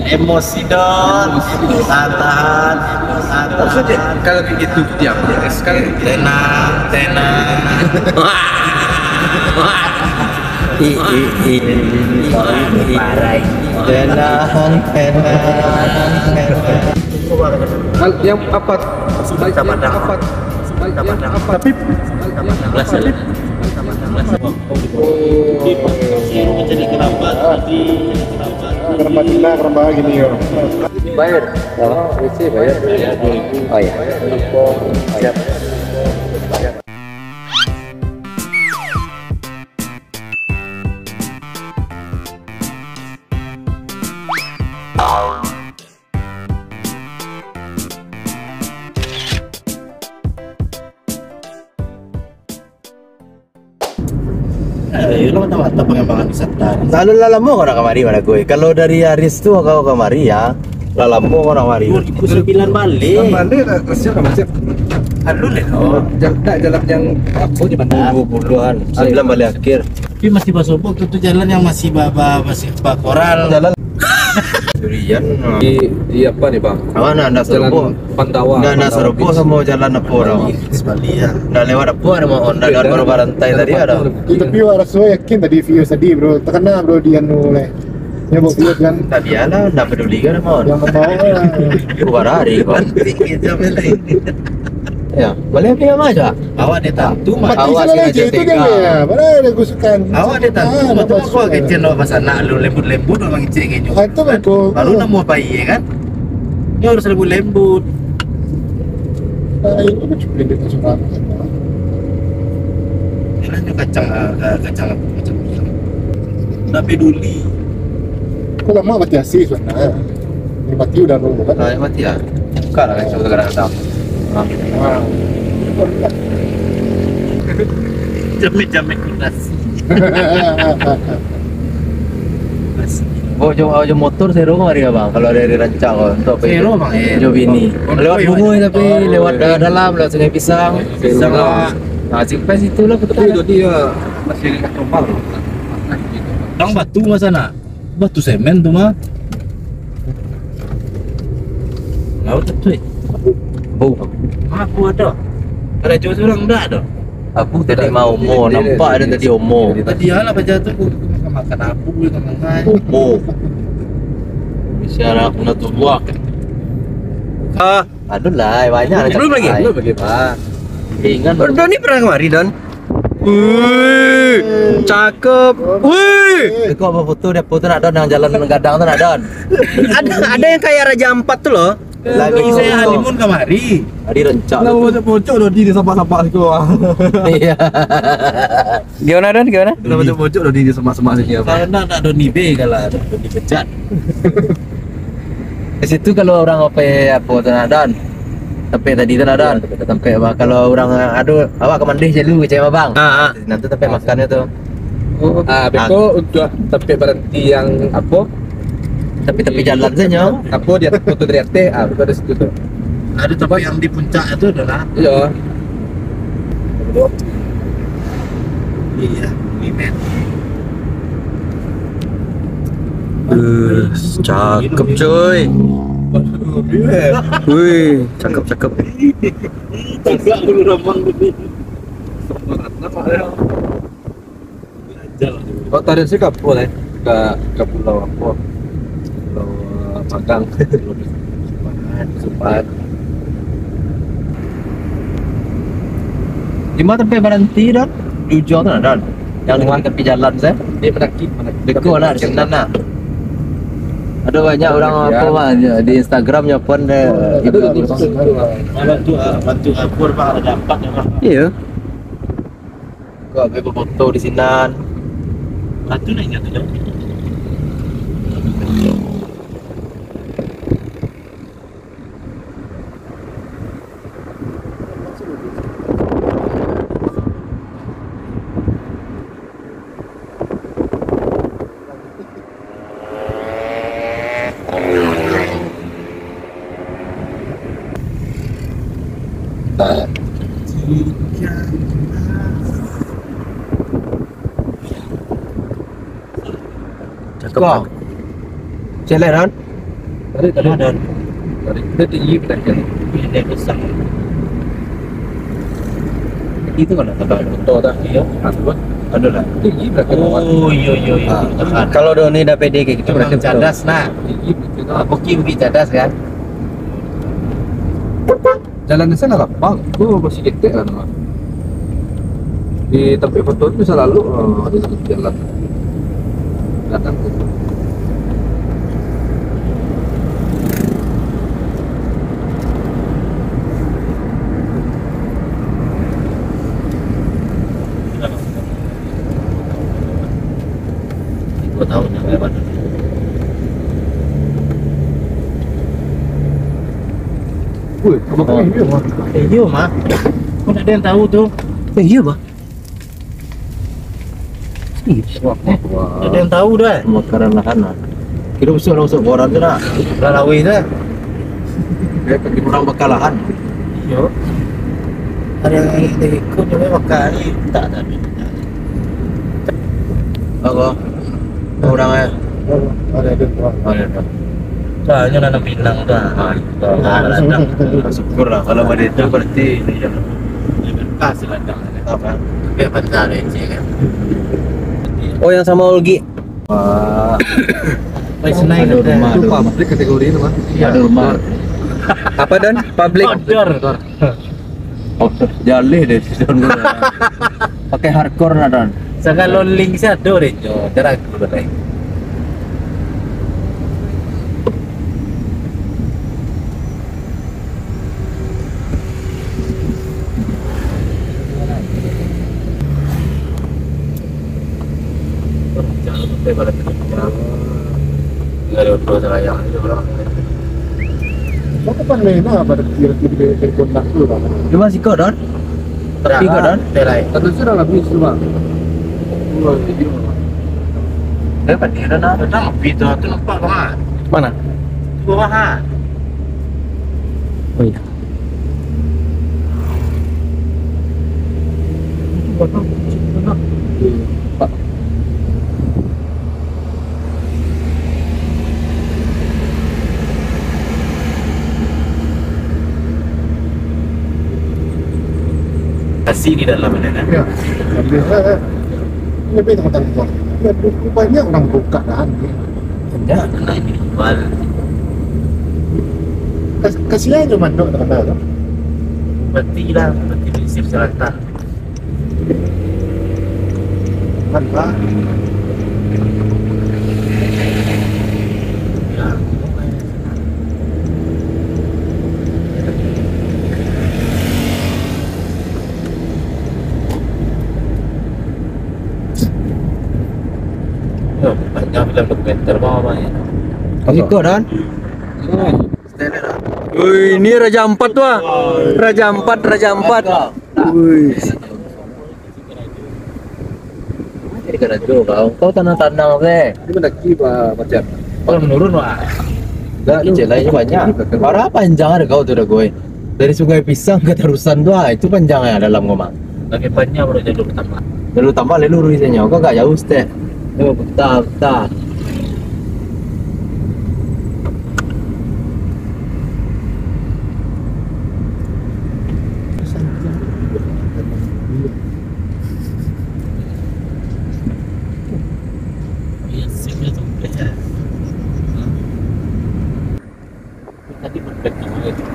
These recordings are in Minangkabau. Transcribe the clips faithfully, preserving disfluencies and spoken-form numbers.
Emosi, Don. Tahan, tahan, tahan. Maksudnya, kalau kayak gitu, diam. Sekarang tenang, tenang. I, i, i, i, i, parai. Tenang, tenang, tenang. Yang apa? Yang apa? Yang apa? Tapi, belas ya? Jadi kerabat, jadi kerabat. Kerabat Cina, kerabat gini yo. Bayar. Oh, isi bayar. Oh, iya. Siap. Eh, lo mata-mata pengembangan wisata. Kalau lah lamo kau nak kamari, Managoi. Kalau dari Aris tu kau kamari ya, lah lamo kau nak kamari. Dua ribu sembilan balik. Sembilan balik lah, siap lah, siap. Alun lah. Oh, jal-, nak jalan yang apa je, Bang? Dua puluhan. Sembilan balik akhir. Tapi masih basobok tu, tu jalan yang masih ba-, ba-, masih bakoral. Jalan. Durian. Di, di apa nih, Bang? Awak nak, nak Jalan serobok. Pandawa, Nak, nak Pandawa serobok Beach. Sama jalan apa orang? Sebalik ya. Nak lewat apa ada mau? Nak lewat baru barantai tadi ada. Tapi awak rasa yakin tadi view tadi, bro. Terkenal, bro, di anu, leh. Nyo bawa view kan. Tadi alah, ndak peduli kan, Mon? Yang membawa lah. Keluar hari, Mon. Ya, boleh pergi sama aja. Awak dia tantu mah. Mati Awak salah sengaja lagi, itu tega. Dia. Mana ada gusukan. Awak dia tantu Ah, mah tu bapak aku suka. Kecil awak pasal nak lu lembut-lembut awak mangicik kayaknya. Ah, itu Kan? Bagus. Baru Ah. Nemu apa iya kan? Dia harus lembut-lembut. Ah, itu kan cuma lembut suka. Jangan tu kacang, ah, ah, kacang apa? Kacang. Ndak peduli. Kau lama mati asih sebenarnya. Dia mati udah nunggu kan? Ah, yang mati ah. Buka lah kacau kadang-kadang. Ah. Ah. Jamin-jamin kunasi. Bawa jo, bawa jo motor sero kamari, Abang. Kalau dari, dari Rancak ko, untuk pergi Sero, Bang, eh. Jo bini. Oh, lewat oh, Bungo iya. Tapi Oh, lewat iya. Dalam-dalam, lewat Sungai Pisang. Pisang, Pak. Nah, sampai situ lah. Tapi kebetulan. Tadi ya masih normal. Dang batu masa nak? Batu semen tu mah. Laut tu, eh. Abu. Abu ada. Ada jauh surang dah ada. Abu tadi mah omo, nampak ada tadi omo. Tadi alah baca tu, aku makan-makan abu, makan-makan. Omo. Bicara aku nak tubuh. Ah, aduh lah, banyak lah. Belum lagi? Belum lagi, Pak. Ingat Don, Don ni pernah kemari, Don? Wih, cakep. Wih. Kau apa foto dia, foto nak Don yang jalan gadang tu nak Don. Ada, ada yang kayak Raja Ampat tu loh. Lagi saya foto. Honeymoon kamari. Tadi Rancak. Lah, tu. Pojok-pojok dah di sapak-sapak situ ah. Iya. Gimana, Don? Gimana? Lah, pojok-pojok dah di sapak-sapak situ apa? Kalau nak, nak Don ibe kalau ada Don dipecat. Di situ kalau orang apa, apa tu nak Don? Sampai tadi tu nak Don. Iya, betul. Sampai apa, kalau orang, aduh, awak ke Mandeh je lu, kecek abang. Ah, ah. Nanti sampai makannya tu. Oh. Ah, beko untuk tempat berhenti yang apa? Tapi-tapi jalan saja. Apa dia foto dari atas? Ah, betul ada situ tu. Ada tempat yang di puncak itu adalah. Iya. Iya, ini men. Eh, cakep, coy. Wih, cakep, cakep. Cakep dulu ramang tadi. Semua rata, Pak, ya. Kau tadi sih ke apa, eh? Ke, ke pulau apa? Pulau, eh, Magang. Sumpahan. Sumpahan. Di mana tempat berhenti, Don? Di ujung tu, Don. Yang di tepi jalan, saya. Di pendaki, pendaki. Dekat lah, di sana, nah. Ada banyak orang apa, Bang, di Instagram nyo pun, eh, ada itu. Di situ, Bang. Bantu, ah, bantu akur, Bang, ada dapat, ya, Bang. Iya. Kau ambil foto di sinan. Batu nak ingat tu, Jok. Cakep. Kau. Cek lah, Ron. Tarik, tarik. Ada. Tarik. Dia tinggi belakang. Ini besar. Itu kan ada. Betul dah. Iya. Anu, ada lah. Tinggi belakang. Oh, iya, iya, iya. Ah. Kalau Doni dah pede kayak gitu, berarti betul. Cadas, nah. Tinggi belakang. Ah, bukit-bukit cadas, kan? Jalan di sana lapang, itu masih ketek lah, nampak. Di tempat foto itu bisa lalu, eh, ada satu jalan. Datang tu. Dua tahun yang lewat. Woi, abang, oh, iya, mah. Eh, iya, mah. Kok tak ada yang tahu tu? Eh, iya, bah. Ih, wah, wah, wah. Tak ada yang tahu dah. Pembakaran lahan, lah. Kira usah lah, usah orang tu nak. Dah lawih dah. Dia pergi kurang bakal lahan. Iya. Ada yang ikut juga bakal ni. Tak, tak ada. Apa? Orang, eh? Ada, ada, ada. Ada, ada. Banyak nanam pinang tu, ah. Ah, itu. Ah, ladang. Syukur lah. Kalau pada itu berarti ini ya. Kasih ladang. Apa? Biar pantai, cik, kan? Oh, yang sama Olgi. Wah. Pai Senai. Ada rumah, itu ada rumah. Pabrik kategori itu, Bang. Iya. Ada rumah. Apa, Don? Pabrik? Outdoor. Oh, jaleh deh si Don. Pakai hardcore nah, Don. Sagalo link sado deh, jo. Teraku deh. Kau kapan main lah pada kira-kira di, di kontak tu, Bang? Cuma siko, Don. Tapi kau, Don? Tapi sudah habis tu, Bang. Oh, iya. Dah, tadi ada nak, ada nak, tapi tu, tu nampak, Bang, ah. Mana? Tu bawah, ah. Oh, iya. Kasi di dalam ada, kan? Ya. Lebih, eh, lebih teman-teman. Ya, banyak orang buka, kan? Banyak, nak jual. Kas-, kasihan je mandok terkenal tu. Mati lah, mati di Mesir Selatan. Kan, Pak? Ya. Yo, panjang film dokumenter, Bang, Bang, ya. Apa? Ikut, Don. Wih, ini Raja Ampat tu, ah. Raja Ampat, Raja Ampat. Wih. Jadi karajo kau. Kau tanang-tanang se. Ini mendaki, Pak, macam. Kalau menurun, wah. Enggak, lu. Kecil lainnya banyak. Parah panjang ada kau tu dah, Goy. Dari Sungai Pisang ke Tarusan tu, ah, itu panjang ya dalam kau, Mak. Lagi panjang baru jalur tambah. Jalur tambah, lalu lurus saja. Kau agak jauh, Stek. Yo, putar, putar.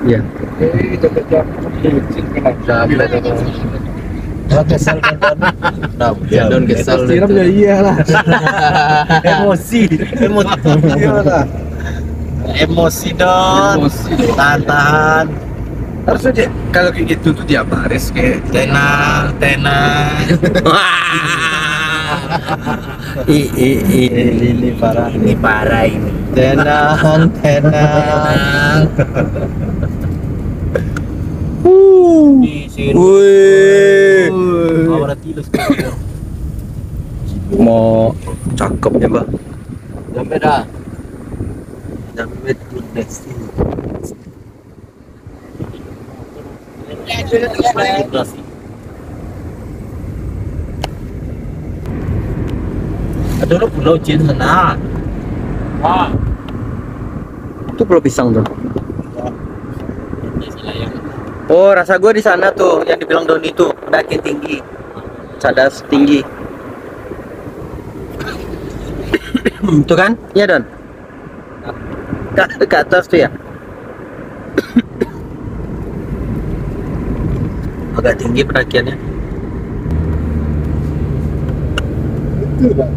Iya. Kalau kesal kan, nah, ya, Don kesal. Siram tu. Ya iyalah. Emosi, emosi. Iyalah. Emosi, Don. Emosi. Tahan, tahan. Harusnya, Cek, kalau kayak gitu tuh dia baris kayak tenang, tenang. I, i, i. Ini, ini parah. Ini parah ini. Tenang, tenang. Tenang. Huh. Di sini. Wih. Awal tilas. Mau cakep ya, Bang. Sampai dah. Sampai tuh, next. Ada lo Pulau Chin sana. Ah. Itu Pulau Pisang tu. Oh, rasa gua di sana tuh, yang dibilang Doni tuh, pendakian tinggi. Cadas tinggi. Itu kan? Iya, Don? Ke, ke atas tuh ya? Agak tinggi pendakiannya. Itu, Bang.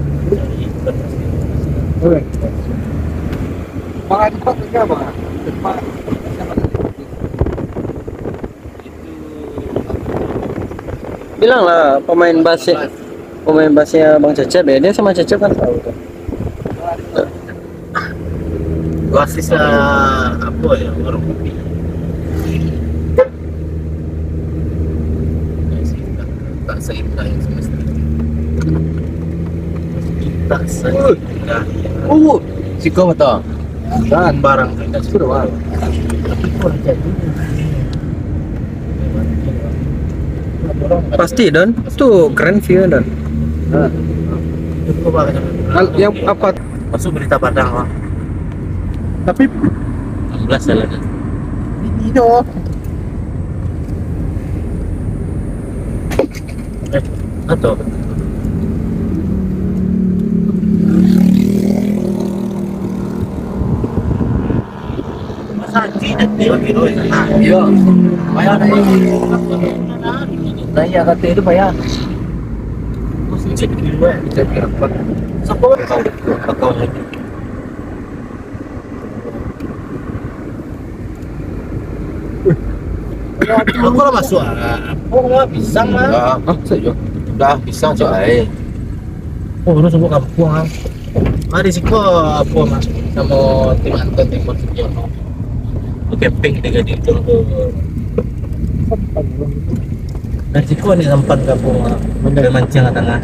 Oke. Bang Adi, Pak, kerja apa? Pak, Bilanglah pemain bass, pemain bassnya Bang Cecep ya, dia sama Cecep kan tahu tuh. Basis, ah, apa ya, warung kopi. Tak seindah yang semestinya. Tak seindah. Uh, siko betul. Dan barang kita sudah, Bang. Pasti, Don. Tu keren view, Don. Yang apa? Masuk berita Padang lah. Tapi enam belas jalan. Ini dong. Atau Masa haji nanti bagi duit sana. Iya. Payah naik. Naik kat atas tu payah. Siapa? Kau, kau lagi. Kau lah masuk ah. Oh, lah pisang lah. Dah, ah, sajo. Dah pisang cok ai. Oh, lu sebut kampung ah. Mari siko apa mas? Sama tim antar tim Sugiono. Oke, pink tiga di itu. Dari siko ni sampan kampung ah. Dari Mancang Tangah.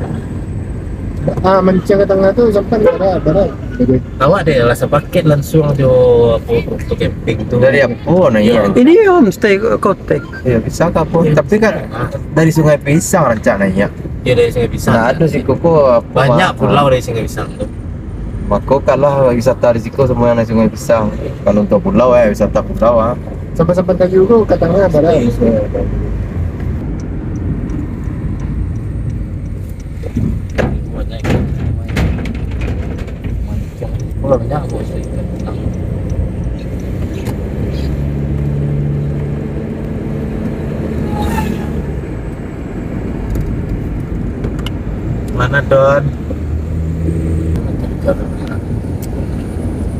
Ah, Mancang Tangah tu sampan barat, barat. Awak deh lah sepaket langsung tu apa tu camping tu. Dari apa nak ya? Ini homestay kotek. Ya bisa ke apa? Tapi kan dari Sungai Pisang rancak naik. Ya dari Sungai Pisang. Nah, ada siko ko apa? Banyak pulau dari Sungai Pisang tu. Mako kalah wisata di siko semua yang dari Sungai Pisang. Kalau untuk pulau eh, wisata pulau ah. Sampan-sampan kayu tu kat tangah barat. Mana Don?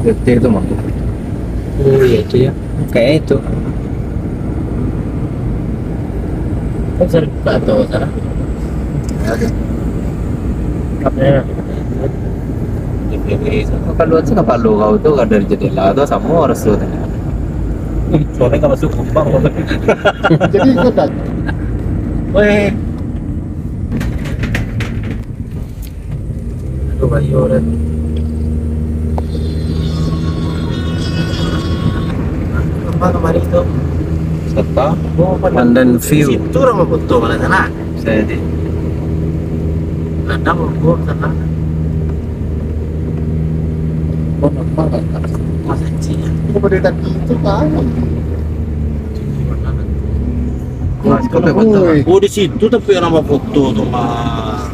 Detik tu mah. Oh iya itu ya. Kayak itu. Kan saya buka atau salah? Apa ya? Kalau tu kapalo kau tu kan dari jendela tu sama raso tu. Soalnya nggak masuk kumbang. Jadi kau tak Weh. Aduh, ayo dah. Apa kemarin tu? Serta Oh, apa Pandan View. Situ orang berfoto malah sana. Saya di Ada berfoto sana. Oh, nampak tak? Masa kecil. Kau boleh kaki tu kan? Mas kau tak foto. Oi. Oh, di situ tapi orang berfoto tu mah.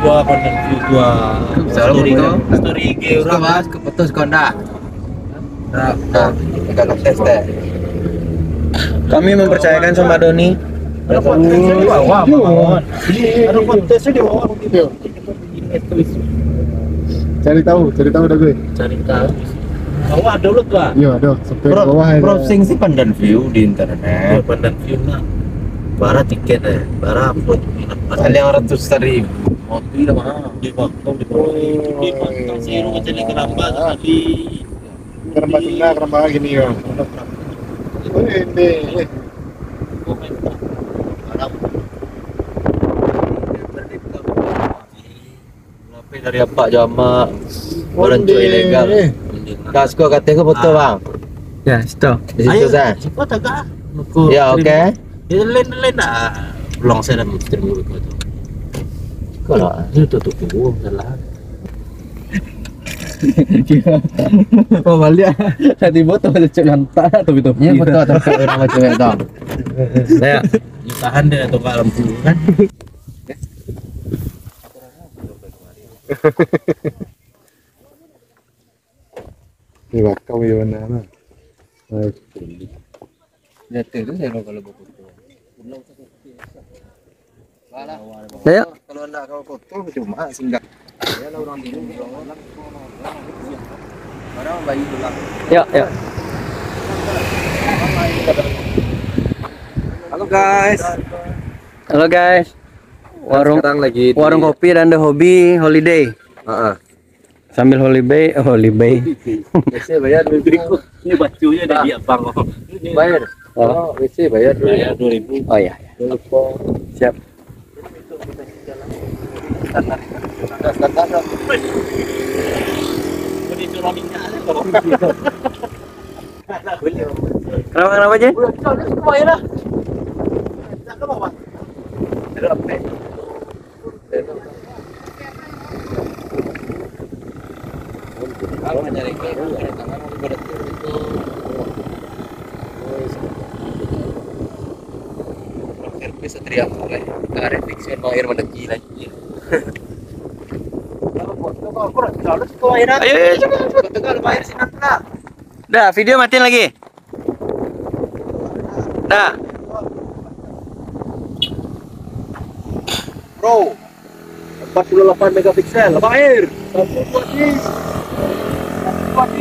Wah, Pandan View tu ah. Salah Story, foto. Story I G Suka orang. Mas ke foto sekonda. Dah, dah. Kita tes deh. Kami mempercayakan sama Doni. Ada kontes di bawah, Bang. Ada kontes di bawah. Yo. Cari tahu, cari tahu dah gue. Cari tahu. Bawah dulu tu ah. Yo, ada sampai Bro, bawah ada. Browsing si Pandan View di Ya, internet. Pandan View nah. Bara tiket eh. Bara apa? Kalian ratus ribu. Mobil dah mahal. Di Bangkok, di Bangkok. Di Bangkok, Siro, Candi Keramba, di Keramba tengah, keramba gini yo. Oh, ini. Lapis dari apak jo amak. Orang tu ilegal. Dah suka kata ke foto bang? Ya, stop. Di situ sah. Siapa tak ah? Ya, oke. Ya lain-lain dah. Pulang saya dah mesti dulu kau tu. Kalau Itu tu tu tu salah. Oh, baliak. Tadi foto ada cek lantak, tapi topi. Iya, foto topi orang macam itu. Nah, tahan deh, atau lampu kan. Ini bakal gimana lah. Lihat tu, saya kalau berfoto. Ayo. Kalau nak kau foto, cuma singgah. Orang bayi pulang. Yuk, yuk. Halo, guys. Halo, guys. Warung, sekarang lagi di warung kopi dan The Hobby Holiday. Heeh. Sambil holiday, oh, holiday. Biasa bayar dua ribu. Ini bacunya dari abang. Bayar. Oh. Oh, biasa bayar dua ribu. Bayar dua ribu. Oh, iya, iya. Jangan lupa. Siap. Standar, standar. Kenapa, kenapa, Jin? Servis Satria mulai. Tarik fiction mau air mandaki lagi. Ayo, ayo, ayo, cepat, cepat. Dah, video matiin lagi. Dah. Bro, empat puluh delapan megapiksel, abang air. Satu dua D. Satu dua D.